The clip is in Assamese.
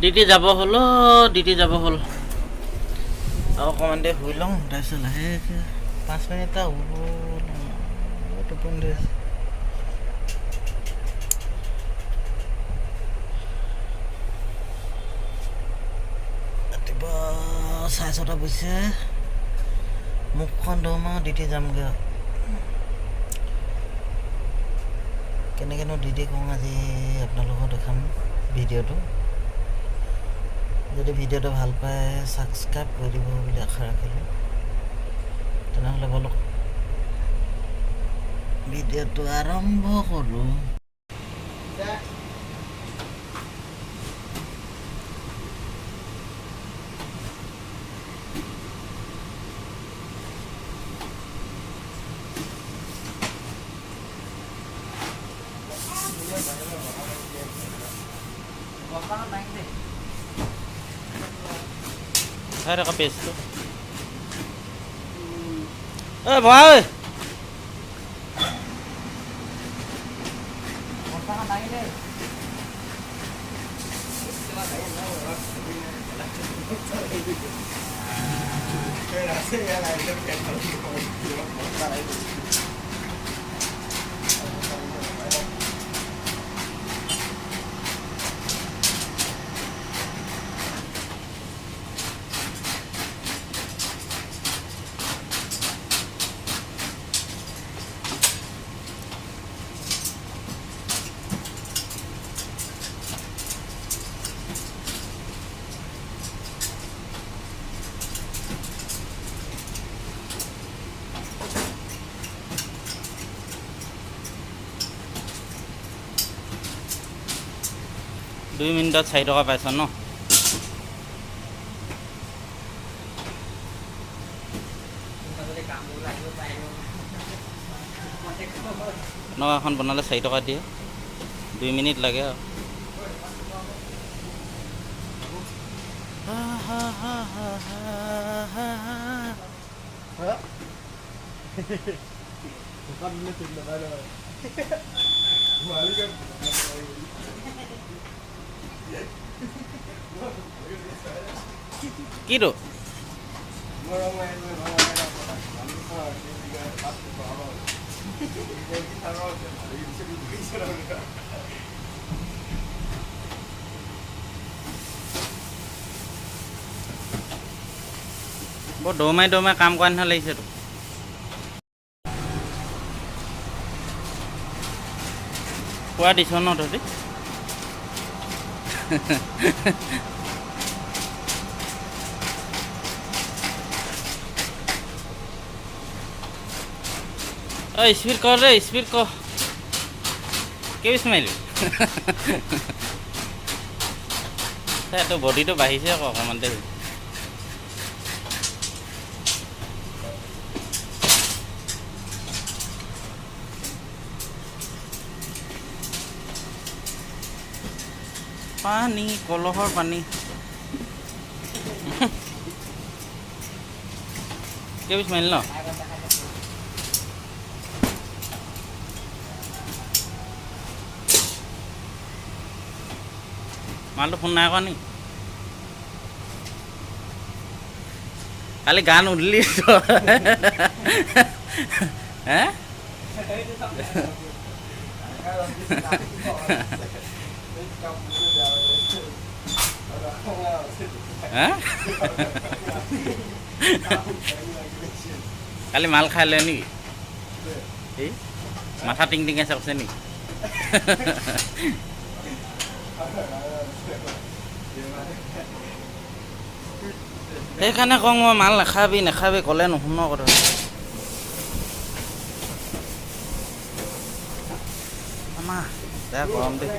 ডিউটি যাব হ'ল, ডিউটি যাব হ'ল। আৰু অকণমান দেৰি শুই লওঁ, তাৰপিছত লাহেকৈ 5 মিনিট এটা শুব। টোপনি ধৰিছে। ৰাতিপুৱা 6:30 বাজিছে। মুখখন ধুম আৰু ডিউটি যামগৈ আৰু। কেনেকৈনো ডিউটি কৰোঁ আজি আপোনালোকক দেখাম ভিডিঅ'টো। যদি ভিডিঅ'টো ভাল পায়, ছাবস্ক্ৰাইব কৰি দিব বুলি আশা ৰাখিলোঁ। তেনেহ'লে ব'লক, ভিডিঅ'টো আৰম্ভ কৰোঁ। চাই থকা পেজটো। ঐ ভৰা, ঐ। 2 মিনিটত 4 টকা পাইছ ন? এনেকুৱা এখন বনালে 4 টকা দিয়ে, 2 মিনিট লাগে আৰু। হা হা হা হা হা হা। দোকান দিলে ঠিক নাপায় নহয় মালিকে। কিটো? বৰ দৌৰ মাৰি দৌৰ মাৰি কাম কৰা নিচিনা লাগিছে তোক। পুৰা দিছ ন তহঁতি? ঐ, স্পীড কৰ ৰে, স্পীড কৰ। কেই মাৰিলি? তোৰ বডিটো বাঢ়িছে আকৌ অকণমান দেই। পানী, কলহৰ পানী। কেই পিচ মাৰিলি ন? মালটো ফোন নাই কৰা নি? কালি গান উদলি হে? হে, কালি মাল খাই লয় নেকি? এই মাথা টিং টিঙাইছে কৈছে নেকি? সেইকাৰণে কওঁ মই, মাল নাখাবি নাখাবি, ক'লে নুশুন কথা। আমা বেয়া গৰম দেই।